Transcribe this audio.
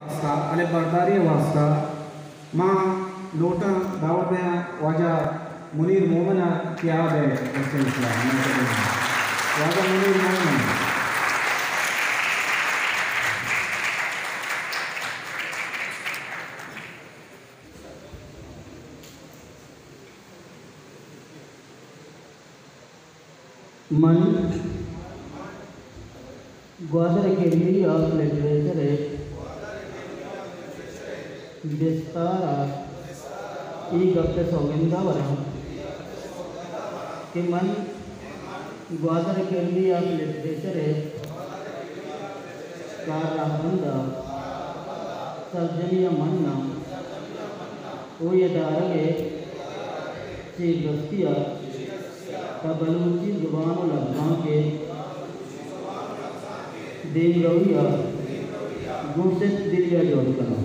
واسطہ، الف برداری ءِ واسطہ ما لوٹاں دعوت دیاں واجہ منیر مومن ءَ کہ آ بئے۔ واجہ منیر مومن۔ من گوادر اکیڈمی آف لٹریچر ءِ بستار ءَ اے گپ ءِ سوگند ءَ وراں کہ من گوادر اکیڈمی آف لٹریچر ءِ کار راہبند ءَ سرجمی ءَ مناں ءُ اے دارگ ءِ چیردستی ءَ پہ بلوچی زبان ءُ لبزانک ءِ دیمروی ءَ گوں سچ دلی ءَ جہد کناں۔